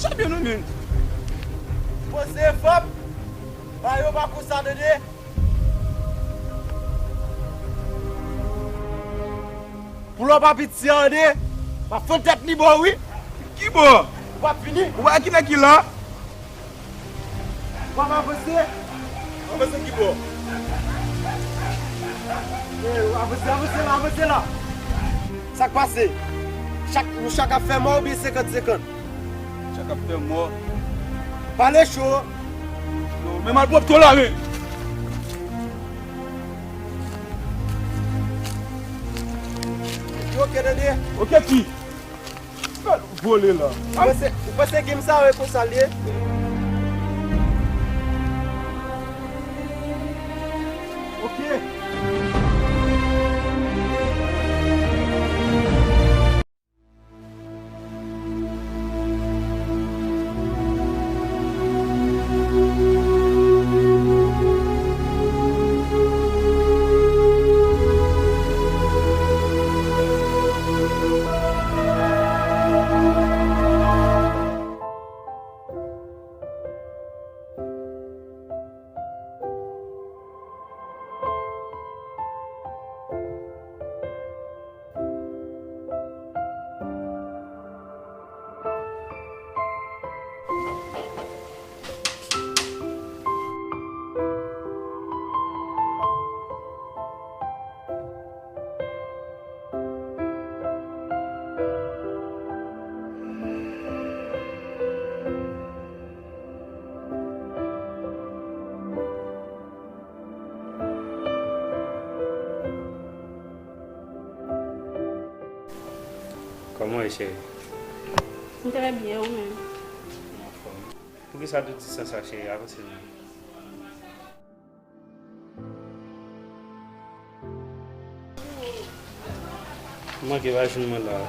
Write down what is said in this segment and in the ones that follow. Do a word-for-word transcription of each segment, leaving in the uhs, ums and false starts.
Sa byen non men. Poze fòp. Ba yo pa konsa tande. Pou lò pa piti tande. M ap fè tèt li bò wi. Ki bò? W ap vini. Ou pa ki nèg ki la? W ap avanse. Avanse ki bò? Eh, avanse, avanse la, avanse la. Sa k pase? Chak, nou chak ap fè mò oubyen senkant senkant? Chak ap fè mò. Pale cho. Yo, men malpwòpte w la, men. Yo, oke, tande. Oke ki? Vole la. Ou panse, ou panse game sa yo e konsa l ye? Oke. Kòman w ye, cheri? M trè byen, ou menm? M anfòm. Poukisa tout distans sa, cheri? Avanse non. Ou manke pa jwenn mwen la.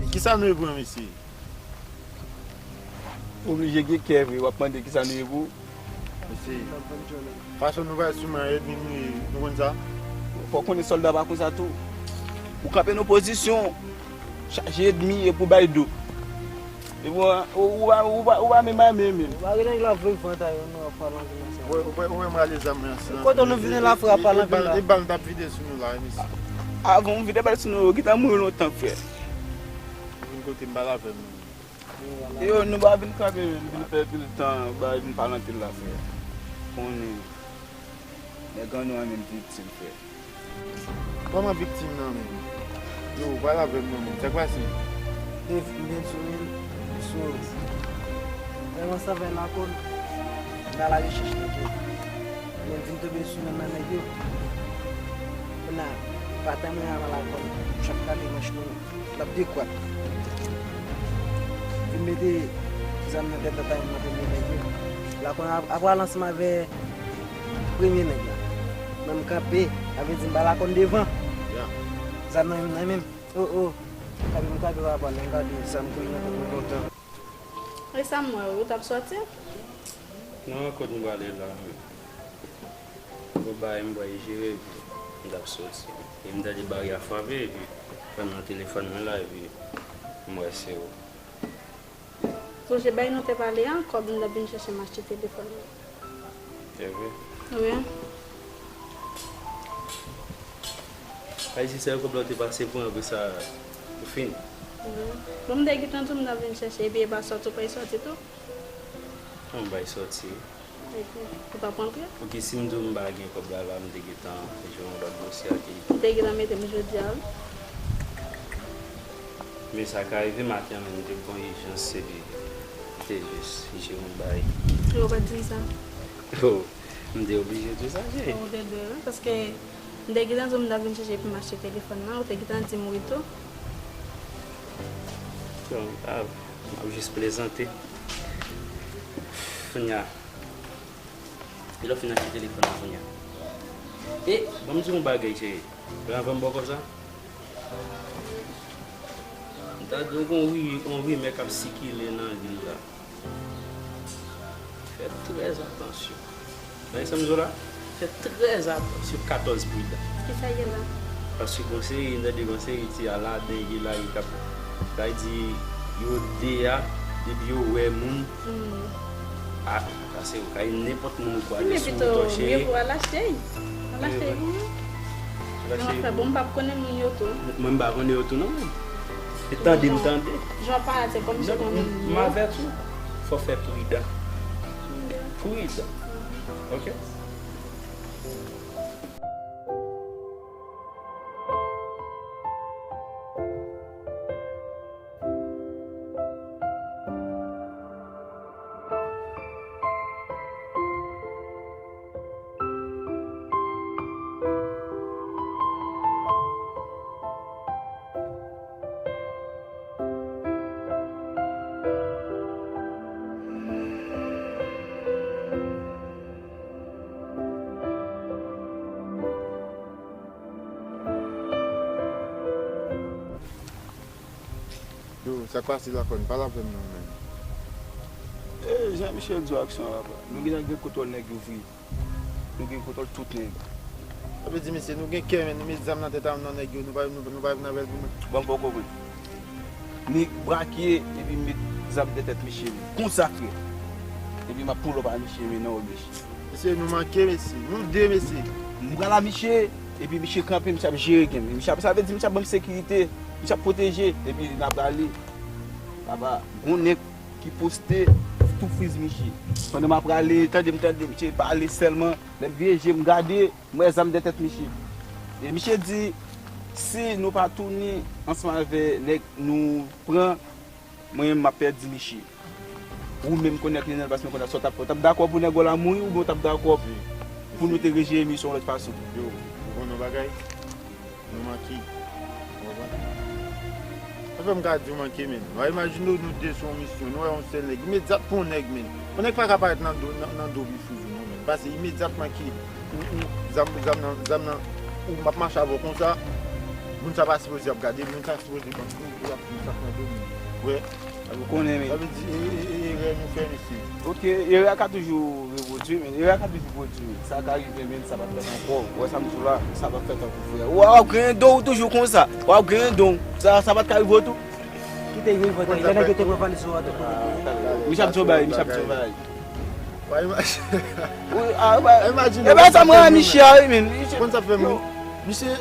E kisa nou ye pou mesye? Oblije gen kè vre, w ap mande kisa nou ye pou. Mesye, fason nou pral sou men an, edmi nou ye, nou konn sa? Fò w konnen sòlda pa konsa tou. Ou kanpe nan pozisyon, chaje edmi epi w bay do. Epi w, ou, ou pa, ou pa, ou pa menm bay men, men. Ou pa gen nèg la vle vant a yo, non, ap pale anpil nan sa. Ou wè, ou wè, ou wè m rale zam nan, sa. Kote nou vide la, frè, ap pale anpil la. E bal, e bal m t ap vide sou nou la, mesye. Avan m vide bal sou nou, yo gentan mouri lontan, frè. Vin kote m pale avè m, non. Yo, nou pa vin kanpe, vin fè pil tan, ba, vin pale anpil la, frè. Konnen, nèg an nou an menm viktim, frè. Kòman viktim nan menm? Yo, pale avè m non, menm. Sa k pase? Dave, m vin sou menm, sou. Vrèman, sa fè lakòl, m nan larechèch nèg yo. Men m vin tonbe sou menm nan nèg yo. Kounye a, patnè mwen an nan lakòl, chak kale manch nou. L ap dekwat. Li mete zam nan tèt patay mwen, premye nèg yo. L ap, ap pral ansanm avè premye nèg la. Mwen m kanpe, sa vle di m pa lakòn devan. Zam nan menm nan men m. O, o. M kanpe, m kanpe pa pale, m kanpe, zam kouri nan tèt mwen lontan. E sa m wè, ou t ap sòti? Non, kot m prale la menm? Gon bagay m pral jere, epi m t ap soti. E m tande baryè a frape, epi pandan telefòn mwen la, epi m wè se ou. Sonje bagay nou te pale an, kòb m t ap vin chèche m achte telefòn nan. Se vre? Wi. Ay, se sèl kòb la ou te pase pran, apre sa, ou fini. Wi. Bon, m te gentan di w m t ap vin chèche, epi e pa sòti ou pral sòti tou. An, m pral sòti. Epi, ou p ap rantre? Pouki si m di w m pa gen kòb la, la, m te gentan jwe yon lòt dosye ak li. Ou te gentan mete m jodi a, wi. Men sa ka rive maten an, men m te gon ijans, epi m te jis jere yon bay. Yo, ou pa t di m sa. Oh, m te oblije di w sa, cheri. Ou te dwe, wi, paske m te gentan di w m t ap vin chèche pou m achte telefòn nan, ou te gentan di m wi tou. Bon, m ap jis plezante. Kounye a. Kilè w fin achte telefòn nan kounye a? E, ban m di w yon bagay, cheri. Pran avan m ba w kòb sa. M ta di w gen yon ri-, yon rimè k ap sikile nan vil la. Fè trè atansyon. Tande sa m di w la? Fè trè atansyon, katòz pridan. Kisa ye la? Paske gon seri, m tande gon seri ti Aladen ki la, ki t ap, sa vle di, yo de a, depi yo wè moun, a, pase ou ka nenpòt moun ou kwaze sou wout, cheri. Mye pou al achte. Al achte pou mwen. Al achte. Mwen fè bon, m p ap konnen moun yo tou. Mwen m pa konnen yo tou non, men. E tande m tande. Jan pa a, se kòm si konnen moun yo. M avèti w. Fò fè pridan. Pridan. Ok? Yo, sa k pase la, fò n pale avè m non, men. E, jan Michel di w aksyon la, bra. Nou gentan gen kontwòl nèg yo vre. Nou gen kontwòl tout nèg. Sa vle di, mesye, nou gen kè, men nou met zam nan tèt a nou, non, nèg yo, nou pa, nou, nou pa vin avè l pou nou. Bon, poko vre. Nèg brake, epi met zam nan tèt misye, men. Konsa, frè. Epi m ap pull up a misye, men, non, mesye. Mesye, nou manke, mesye. Nou de, mesye. M pral a misye, epi misye kanpe, misye ap jere gang. Misye ap, sa vle di, misye ap ban m sekirite, misye ap pwoteje, epi n ap prale. Papa, gon nèg ki poste tou friz misye. Pandan m ap prale, tande m tande misye pale sèlman. Lè m vire je m gade, m wè zam dèyè tèt misye. E misye di, si nou pa tounen ansanm avè nèg nou pran, mwen menm m ap pèdi misye. Ou menm konnen ak Lionel Bass, mwen konnen sa w t ap fè. W t ap dakò pou nèg w la mouri oubyen w t ap dakò pou nou te rejere misye yon lòt fason? Yo, ou konn yon bagay? Nou manke. Ou konprann? Sa fè m ka di w manke, men. W a imajine w, nou de sou yon misyon, nou wè yon sèl nèg. Imedyat pou yon nèg, men. Yon nèg pa ka parèt nan do, nan, nan do Bifouzou, non, men. Pase imedyatman ke ou, ou, zam, zam nan, zam nan, ou m ap mache avè w konsa, moun sa pa sipoze ap gade, moun sa sipoze ban kou, ap, ap nan do moun. Wè. Ou konnen, men. Sa vle di, e, e, e, erè nou fè, mesye. Ok, erè a ka toujou repwodui, men. Erè a ka toujou pwodui, men. Sa ka rive, men, sa pa t fèt ankò. Ou wè sa m di w la? Sa pa t fèt ankò, frè. W ap, w ap griyen do w toujou konsa. W ap griyen do w. Sa, sa pa t ka rive w tou? Ki te rive, frè? Lè nèg yo te pran valiz ou a, te pran. Misye ap di yon bagay, misye ap di yon bagay. Wi, a, wi. Imajine w, e pa sa mwen, misye a, wi, men. Konn sa fè m ri? Misye,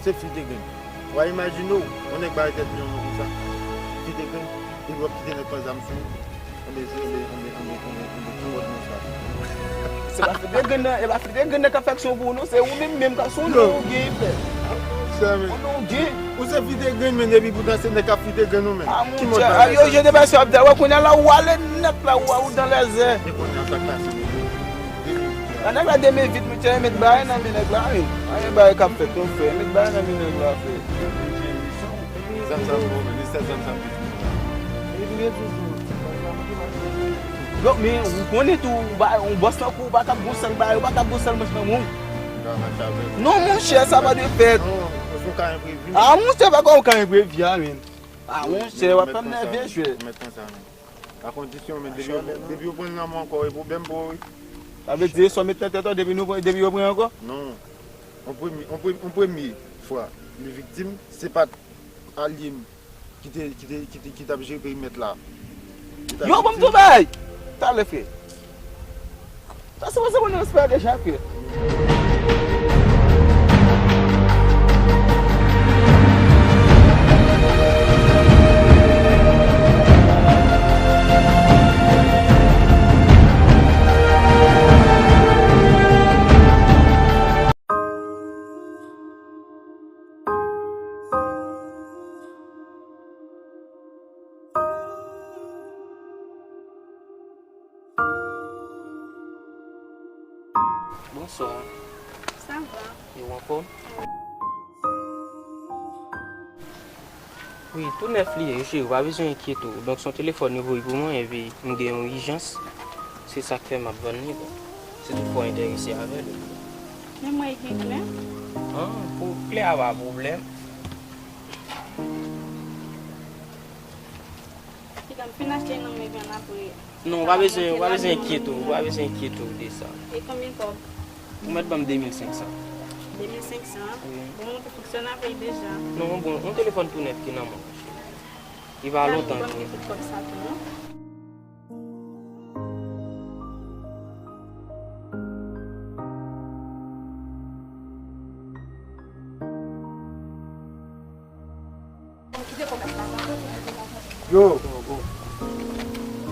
se fi de grenn. W a imajine w, yon nèg bay tèt li yon non konsa. Fi de grenn, epi w ap kite nèg pran zam sou ou. Anben, anben, anben, anben, anben, anben, ki mòd moun sa? Se pa fi de grenn nan, e pa fi de grenn nan k ap fè aksyon pou ou, non, se ou menm menm k ap, se yon non ou gen, frè. Yon non ou gen. Ou se fi de grenn, men, epi poutan se nèg k ap fi de grenn ou menm. Ki mòd bagay sa? Yo, je te pase ap di, wè, kounye a la, ou ale nèt la, ou, ou dan lèzè. E kounye a, sa k pase, mesye? Nan nèg la de men vit, mesye, met bagay nan men nèg la, wi. Anyen bagay k ap fèt, non, frè. Met bagay nan men nèg la, frè. Zam sa pou ou, men, li se zam sa pou ou. Yo, men, ou konnen tou, ou pa, yon bòs tankou ou pa kab gon sèl bagay, ou pa kab gon sèl manch nan men w. Non, monchè, sa pa dwe fèt. Non, ou ka enprevi. A, monchè, pa ka ou ka enprevi a, men. A, monchè, w ap fè m nève, jwè. Met konsa, men. A kondisyon, men, depi yo, depi yo pran l nan men w ankò, e pwoblèm pou ou, wi. Sa vle di, sa w met nan tèt ou, depi nou pran, depi yo pran ankò? Non. On premye, on premye, on premye fwa, li viktim, se pa t alye m ki te, ki te, ki te, ki t ap jere perimèt la. Yo, ban m di w bagay! Talè, frè. Sa se paske moun yo espere deja, frè. Bonswa. Sa va? E ou anfòm? Wi, tou nèf li ye, cheri, ou pa bezwen enkyete w. Donk, se yon telefòn yo voye pou mwen, epi m gen yon ijans. Se sa k fè m ap vann li, bon. Si toutfwa w enterese avè l. Men mwen gen klè. Ah, pou klè a pa pwoblèm. Piga m fin achte nan men vyan apre. Non, ou pa bezwen, ou pa bezwen enkyete w, ou pa bezwen enkyete w de sa. E konbyen kòb? Ou mèt ban m de mil senk san. De mil senk san? Wi. Bon, ou te fonksyone avè l deja. Non, bon, yon telefòn tou nèf ki nan men w, cheri. Li pa lontan. Ban m gen tout kòb sa tou, non? Yo,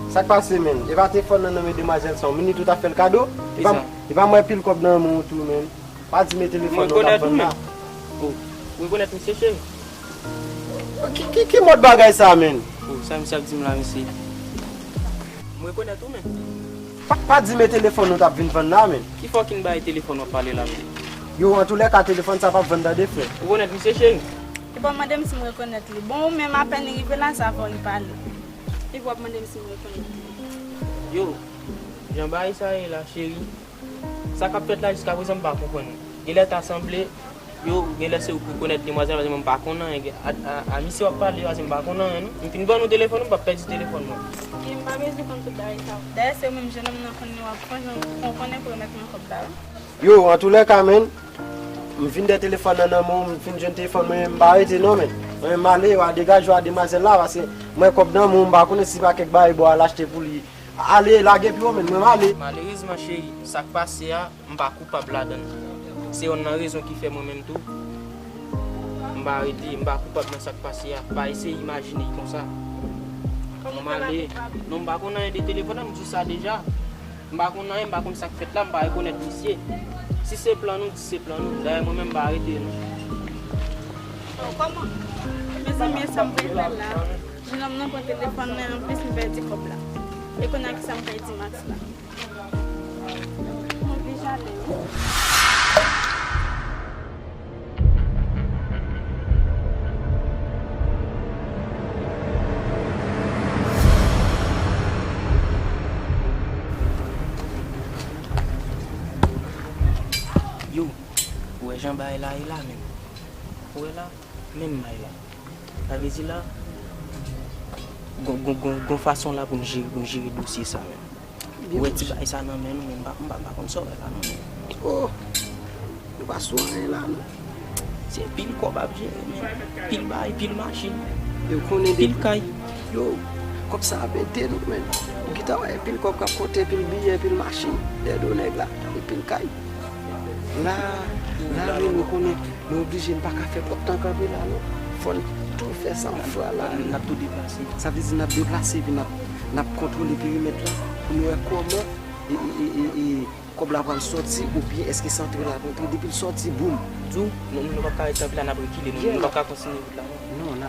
sa k pase, menn? E pa telefòn nan nan men demwazèl sa, ou minit ou t ap fè l kado? E pa, e pa m wè pil kòb nan men w tou, menn. Pa di m e telefòn nan w t ap vann la. Ou rekonèt misye, cheri? Ki, ki, ki mòd bagay sa, menn? Oh, sa misye ap di m la, mesye? M rekonèt ou, menn. Pa, pa di m e telefòn ou t ap vin vann la, menn. Ki fucking bagay telefòn w ap pale la, menn? Yo, antoulèka, telefòn sa p ap vann tande, frè. Ou rekonèt misye, cheri? Li pa mande m si m rekonèt li. Bon, ou menm apèn rive la, sa fè w pale. Li pa mande m si m rekonèt li. Yo, jan bagay sa ye la, cheri. Sa k ap fèt la jiska prezan m pa konprann. Genlè ta sanble, yo, genlè se ou k rekonèt demwazèl, paske mwen m pa konn anyen. A, a, a misye w ap pale, paske m pa konn anyen, non. M fin vann ou telefòn ou, m p ap pèdi telefòn mwen. Wi, m pa bezwen konn tout bagay sa. Dayè, se ou menm jennonm nan konn li w ap pran, jan w konnen pou remèt mwen kòb la, wi. Yo, antoulèka, menn, m vin dèyè telefòn nan nan men w, m fin jwenn telefòn mwen, m pa rete non, menn. Mwen, m ale, w a degaje w a demwazèl la, paske mwen kòb nan men w, m pa konnen si pa kèk bagay bò al achte pou li. Ale, lage pye w, menn, mwen m ale. Malerezman, cheri, sa k pase a, m pa koupab ladan l. Se yonn nan rezon ki fè mwen menm tou, m pa rete, m pa koupab nan sa k pase a. Pa eseye imajine l konsa. Mwen m ale. Non, m pa konn anyen de telefòn nan, m di w sa deja. M pa konn anyen, m pa konn sa k fèt la, m pa rekonèt misye. Si se plan nou, di se plan nou. Dayè, mwen menm, m pa rete non. Oh, kòman? Mezanmi, e sa m pral fè la? Jennonm nan pran telefòn mwen, anplis m pèdi kòb la. E kounye a kisa m pral di Max la? Mwen oblije ale wi. Yo, ou wè jan bagay la ye la menm? Ou wè la? Menm may la. Sa vle di la, gon, gon, gon, gon fason la pou n jere, pou n jere dosye sa menm. Ou wè ti bagay sa nan men nou, men m pa, m pa, m pa konn sa w wè la non, men. Oh! Nou pa sou anyen la non. Se pil kòb ap jere, men. Pil bagay, pil machin. Yo konnen de pil kay. Yo, kòb sa ap ede nou, men. Ou gentan wè pil kòb k ap konte, pil biyè, pil machin. Dèyè do nèg la, e pil kay. La, la, men nou konnen. Nou oblije, n pa ka fè pòt lan kanpe la non. Fò n tou fè sa yon fwa la. N ap tou deplase. Sa vle di n ap deplase epi n ap, n ap kontwole perimèt la pou n wè kòman e, e, e, e, e, kòb la pral sòti oubyen èske se antre l ap antre. Depi l sòti, boum. Di w, nou, nou p ap ka rete kanpe la, n ap rekile. Nou, nou p ap ka kontinye wout la non. Non, n